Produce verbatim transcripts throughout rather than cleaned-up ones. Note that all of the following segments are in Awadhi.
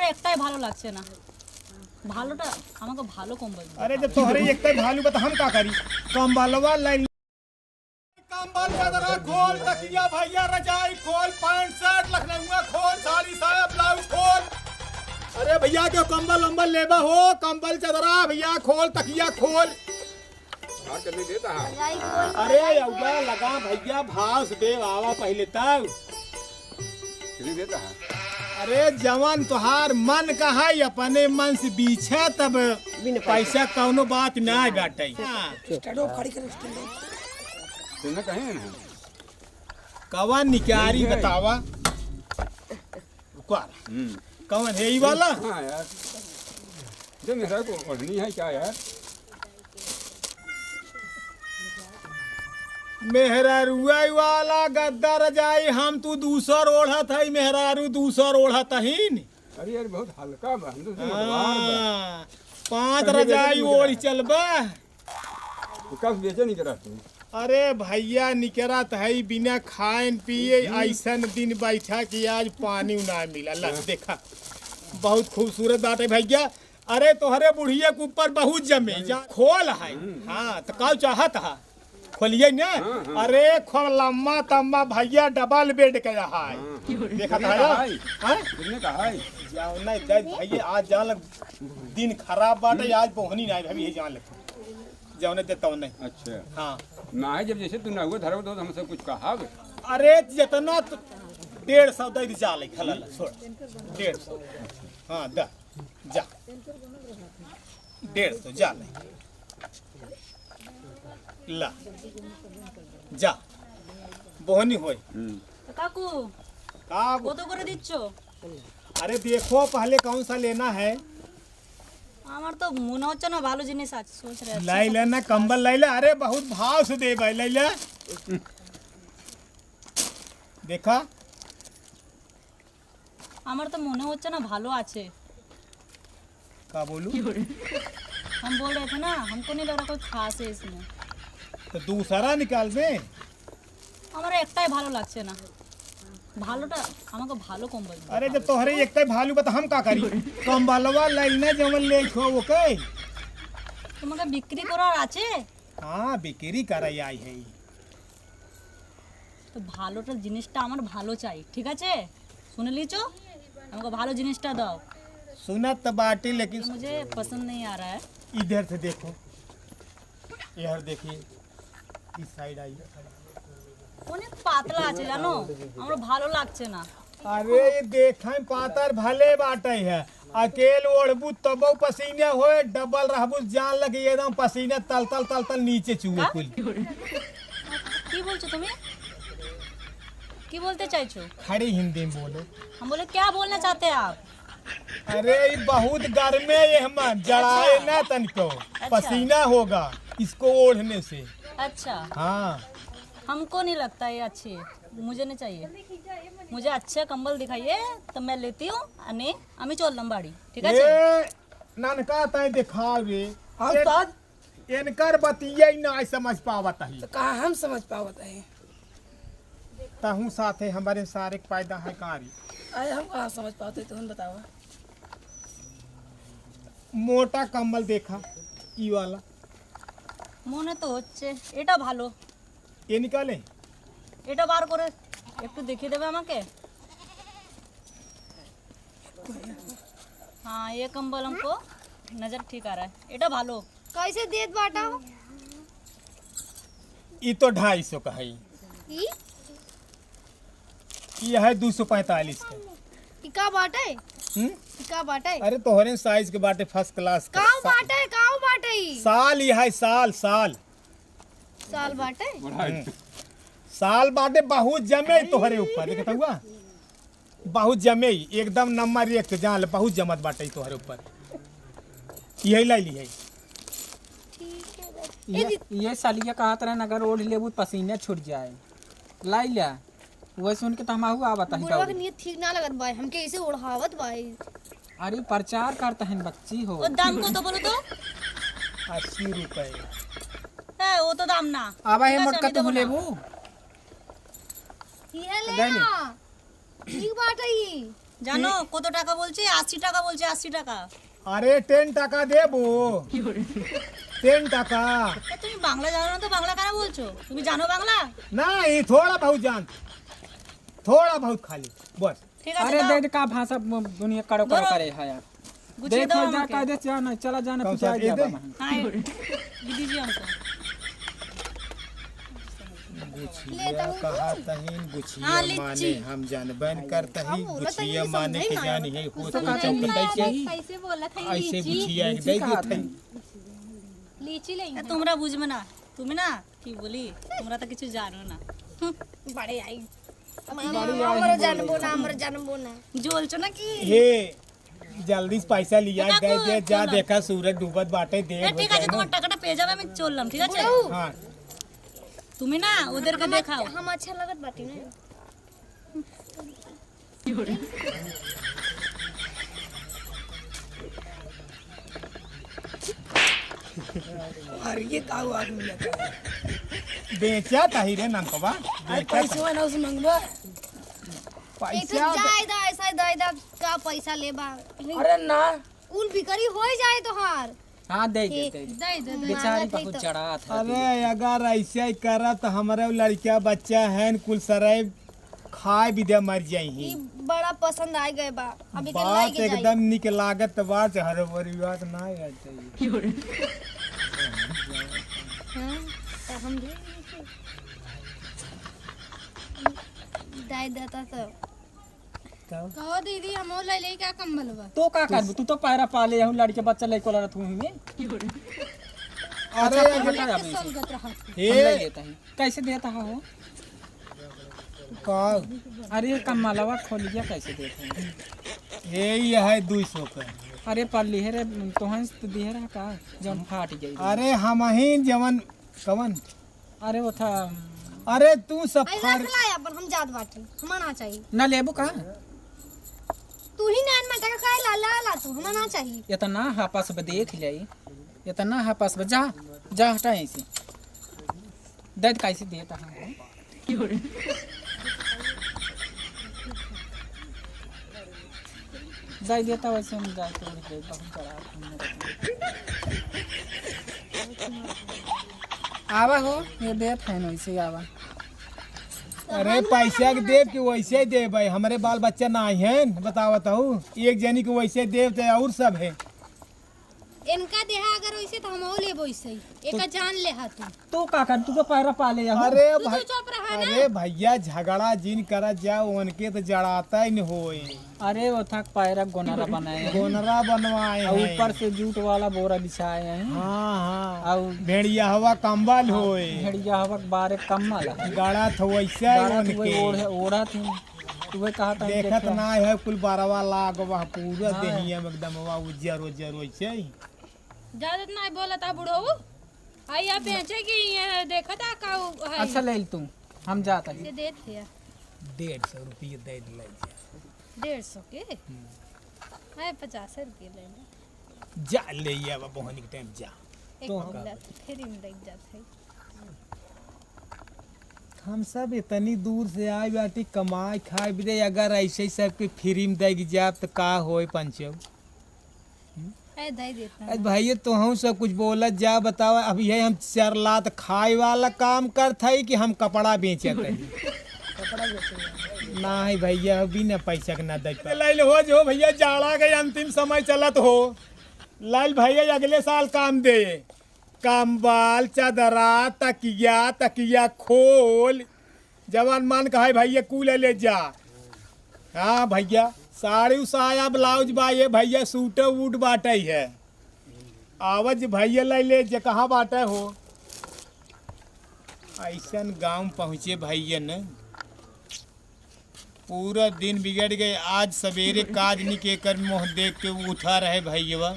एकटाई भालो लागछे ना। भालोटा, हमको भालो कम्बल दे। अरे, जब तोहरे एकटाई भालो बा, त हम का करी? कम्बलवा लाइन। कम्बल, चदरा खोल, तकिया भैया, रजाई खोल, पैंट शर्ट लखनऊआ खोल, साड़ी साया ब्लाउज खोल। अरे भैया, क्यों कम्बल वम्बल लेबा हो? कम्बल, चदरा भैया खोल, तकिया खोल। भाव चली देता है। अरे अउआ लगा भैया, भाव से दे आवा पहिले तब। चली देता है। अरे जवन तोहार मन का है, अपने मन से बीछा तब। बिन पैसा। पैसा कौनो बात ना बाटे। हाँ। स्टैंड अप खड़ी कर, स्टैंड अप। तुमने कहे ना। कवन निकारी बतावा? रुका। हम्म। कवन है ई वाला? हाँ यार, जो मेहरारू को ओढ़नी है क्या यार? मेहरारुआ वाला गद्दा रजाई हम तू दूसर ओढ़त है, मेहरारू दूसर ओढ़त हीन। अरे यार, बहुत हल्का बा, हम तो समझदार बा। हाँ, पाँच रजाई ओढ़ चलबा। तो कब बेचे नहीं करा तू? अरे भैया, निकरत है, बिना खाएन पिए ऐसन दिन बैठा कि आज पानी ना मिला। ला, हाँ। देखा, बहुत खूबसूरत बात है भैया। अरे तोहरे बुढ़िया के ऊपर बहुत जमे, जा खोल है। हम्म। हाँ, तो का चाहत है? खोलिए ना। हाँ, हाँ। अरे खोल, लम्मा तम्मा भैया, डबल बेड के है। हाँ। देखा था ना? हाँ? कितने का है? जाओ ना, जाए भैया, आज जान लग, दिन खराब बाटे, आज बोहनी ना है, भाभी, ये जान लग। जौने दे तौने। अच्छा। हाँ। ना है, जब जैसे तू ना हुआ धरब तो हमसे कुछ कहा। अरे, जितना तो डेढ़ सौ दे दी, जा ले, खला ला, छोड़। डेढ़ सौ। हाँ, दा, जा। डेढ़ सौ, जा ले। ला। जा। बोहनी होई। हम्म। কাকু, का? কত করে দিচ্ছ? अरे देखो पहले कौन सा लेना है। আমার তো মনে হচ্ছে না ভালো জিনিস আছে, सोच रहे हैं। लाई ले ना, कम्बल लाई ले। अरे बहुत भाव से दे भाई, लाई ले। देखा। আমার তো মনে হচ্ছে না ভালো আছে। का बोलू? हम बोल रहे थे ना, हमको नहीं लग रहा कोई खास है इसमें। तो दूसरा निकाल दे। আমার একটাই ভালো লাগছে না। ভালোটা, আমাকে ভালো কম্বল দিন। अरे, जब तोहरे एकटाई भालू बा, त हम का करी? कम्बलवा लाइन ना, जवन ले खो, ओके। তোমাকে বিক্রি করার আছে? हाँ, बिक्री करे आई है। তো ভালোটা জিনিসটা আমার ভালো চাই, ঠিক আছে? শুনে লিছো? আমাকে ভালো জিনিসটা দাও। सुनत त बाटी, लेकिन मुझे पसंद नहीं आ रहा है। इधर से देखो, इधर देखिए, इस साइड आइए। অনেক পাতলা আছে জানো, আমার ভালো লাগছে না। अरे, ये देखा पातर भले बाटे है, अकेल ओढ़बू तबो पसीना होए, डबल रहबू जान लगे एकदम पसीना तल तल तल तल नीचे चुए का? कुल। কি বলছো তুমি? কি বলতে চাইছো? खड़ी हिंदी में बोलो। हम बोले, क्या बोलना चाहते हैं आप? अरे, ये बहुत गर्मे ये हम जड़ाए ना तनको, अच्छा। पसीना होगा इसको ओढ़ने से। अच्छा। हाँ। हमको नहीं लगता ये अच्छी है, मुझे नहीं चाहिए। मुझे अच्छा कंबल दिखाइए, तो मैं लेती हूँ। अने अमी चोर लंबाड़ी, ठीक है? ए, ननका ताई दिखाओ रे। हाँ, ए, उस्ताद। इनकर बतिया ही ना समझ पावत ही। तो कहाँ हम समझ पावत ही? तहूँ साथे हमारे सारे के पैदा है कारी। अरे, हम कहाँ समझ पावत ही, तुम बतावा। मोटा कंबल देखा, ई वाला। মনে তো হচ্ছে এটা ভালো। ये निकाले। এটা বার করে একটু দেখিয়ে দেবে আমাকে। हाँ, ये कंबल हमको नजर ठीक आ रहा है। এটা ভালো। कैसे देत बाटा हो? ई तो ढाई सौ का है। ई? ई है दो सौ पैंतालीस का। ई का बाटे? हम्म? ई का बाटे? अरे तोहरे साइज के बाटे, फर्स्ट क्लास का। काऊ सा- बाटे, काऊ बाटे ई? साल ई है, साल, साल। साल बाटे? हम्म। साल बाटे, बहुत जमे तोहरे ऊपर, देखत हुआ? बहुत जमे, एकदम नंबर एक के जान ले, बहुत जमत बाटे तोहरे ऊपर। यही लाई ली है। ठीक है, बस। ये, ए, ये सालिया कहत रहे, अगर ओढ़ लेबू त पसीना छूट जाए। लाई ल्या। वही सुन के तो हम आहू आवत हई बुढ़वा के दौड़ी। नियत ठीक ना लगत बा, हमके इसे ओढ़ावत बा। अरे, प्रचार करता है बच्ची हो। वो दाम को तो बोलो तो। अस्सी रुपए। ए, वो तो दाम ना। आवा है पूरा मोटका, चांदी तो तुम बोला। लेबू? ये ले गए ले। ना। ठीक बात है ये। জানো কত টাকা বলছে? আশি টাকা বলছে, আশি টাকা। আরে, টেন টাকা দেবো। টেন টাকা। এ, তুমি বাংলা জানো না তো বাংলা কেন বলছো? তুমি জানো বাংলা? नहीं, थोड़ा बहुत जान, थोड़ा बहुत खाली, बस। ঠিক আছে, अरे, দাও। दे दे, का भाषा म-, दुनिया कड़ो कड़ो धरो। करे है यार। गुछिया देख, दाओ जा, हमके। कायदे से जाना, चला जाना, कौन सा? पिटाई ये जाबा दे? महन। हाँ, ये दीजिए हमको। गुछिया कहा तहीन, गुछिया हाँ, माने लिच्ची। हम जानबन करतही, हाँ, बोला गुछिया तहीन, माने समझे के ना। जानी है, कुछ होती समझे चौपट ना। ऐसे, कैसे बोला था, ऐसे लीची? गुछिया एक लीची दे कहा देते हैं। लीची ले ए, तुमरा बुझ में ना, तुम्हें ना, की बोली, तुमरा तो किछु जानो ना। हम्म। बड़े आई। बड़े आई। हमर जानबो ना, हमर जानबो ना। जोल चो ना की। हे, जल्दी से पैसा लिया, तो दे दे, जा चलो। देखा सूरज डूबत बाटे, देर ए, हो ठीक है, जाए ना। तुम्हारा टकटा पे जावे, मैं चल लम, ठीक है? बुढ़ऊ। हाँ। तुम्हें ना उधर का हम देखाओ। हम अच्छा लगत बाटी ना। अरे ये का हुआ आदमी लगा? बेचा ताही रे नंकवा, अरे बेचा पैसवा ना उसे मंगवा। एक तो पैसा जाए दा, ऐसा दे दा, का पैसा लेबा? अरे ना। कुल बिक्री हो जाए तोहार। हाँ, दे दे, हे, दे दे। दे दे, दे। बेचारी मांगत है बहुत तो। जड़ात है अरे, अगर ऐसे ही करत तो हमरे लड़किया बच्चा हैं, कुल सराय खाए बिदे मर जाई ही। ई बड़ा पसंद आ गए बा। अभी के बात लेके जाई। एकदम निक लागत बा, हर बारी बात ना आ जाई। हाँ, तो हम भी दे देता तो। तब? कहो दीदी, हमहू ले लेई का कम्बलवा? तो का करबू? तू तो पैरा पाले हूँ, लड़के बच्चा लेके लड़त हूँ हमें। अरे, अच्छा, अरे, हटा, अरे, अभी से। संगत रहत है। हम ले लेता है। कैसे देता है हो? का? अरे, ये कम्बलवा खोलिया कैसे देता है? ये, ये है दुई सौ का। अरे, पर लिहे रे, तोहन से तो दिहे रहा का? जौन फाट गई। अरे, हम ही जवन, कवन? अरे वो था। अरे तू सब अरे फर- रख ला अपन, हम जात बाटी, हमार ना चाहिए। ना लेबू का? तू ही नान मटका खाए ला, ला, ला तू, हमार ना चाहिए। इतना हपस बा देख जाई, इतना हपस बा, जा, जा हटा ऐसे। दर्द कैसे देता है? जाई देता वैसे हम जाए तो उड़ गए, बहुत बड़ा हमने रख लिया। आवा हो, ये देत है ना वैसे ही आवा। अरे पैसा के देब कि वैसे ही देब भाई, हमरे बाल बच्चा ना आई हैं, बतावत हूँ। एक जनी के वैसे देब तो और सब है। इनका देहा अगर वैसे तो हम और लेबो वैसे ही। एका जान ले हा तू। तू का कर, तू तो पैरा पाले हो। अरे तू तो भाई, चुप रहा ना। अरे भैया, झगड़ा जिन करा जा, उनके तो जड़ाता ही नहीं होए। अरे वो थक पैरा गोनरा बनाए हैं। गोनरा बनवाए और हैं। ऊपर से जूट वाला बोरा बिछाए हैं। हाँ, हाँ। और भेड़िया हवा कंबल होए। भेड़िया हवा के बारे कम्बल है। गड़ा था वैसे ही गाड़ा तो उनके। वही ओढ़े, ओढ़ा थी। तू वही कहा था देखत देखा। ना है कुल बरवा लाग वह पूरा हाँ। देहिया में एकदम वह उज्जर उज्जर वैसे ही। ज्यादा तो नहीं बोला था बुढ़ऊ। आई आप बेचे कि ये देखा था का है? अच्छा ले तू, हम जाता है। ये देत है। डेढ़ सौ रुपये दे दे ले जा। डेढ़ सौ के? हम्म। है पचास रुपये ले ले। जा ले ये अब बोहनी के टाइम जा। एक तो मिनट, फिर ही लग जाता है। हम सब इतनी दूर से आए बाटी कमाए खाए बिदे, अगर ऐसे ही सबके फ्री में देगी जाब तो का होए पंचो? ए, दे देता अरे है। भाई, ये तो हम सब कुछ बोलत जा, बतावा, अब ये हम चार लात खाए वाला काम करत हई कि हम कपड़ा बेचत हई? कपड़ा बेचे वाला। नहीं भैया, बिना पैसा के ना दे पा। लाइल हो जो भैया, जाड़ा के अंतिम समय चलत हो। लाइल भैया, अगले साल काम दे। कंबल, चादरा, तकिया, तकिया खोल, जवन मन कहे भैया कुल ले जा। हाँ भैया, साड़ी साया ब्लाउज बा ये भैया, सूट वूट बाटे है। आवज भैया ले ले जे कहाँ बाटे हो। ऐसन गाँव पहुँचे भैया न, पूरा दिन बिगड़ गए। आज सवेरे काज निके कर मुँह देख के उठा रहे भैया।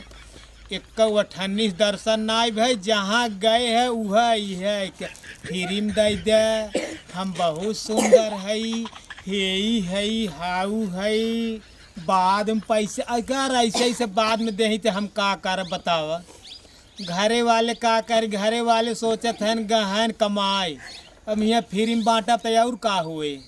एक्का अठन्नीस दर्शन नाई भई, जहाँ गए है उहै इहै के फिरिम दई दे, हम बहुत सुंदर हई, हेई हई, हाउ हई, बाद में पैसे अगर ऐसे ऐसे बाद में देही तो हम का करब बतावा? घरे वाले का कर, घरे वाले सोचत हन गहन कमाए, अब हियाँ फिरिम बाँटब तो और का हुए?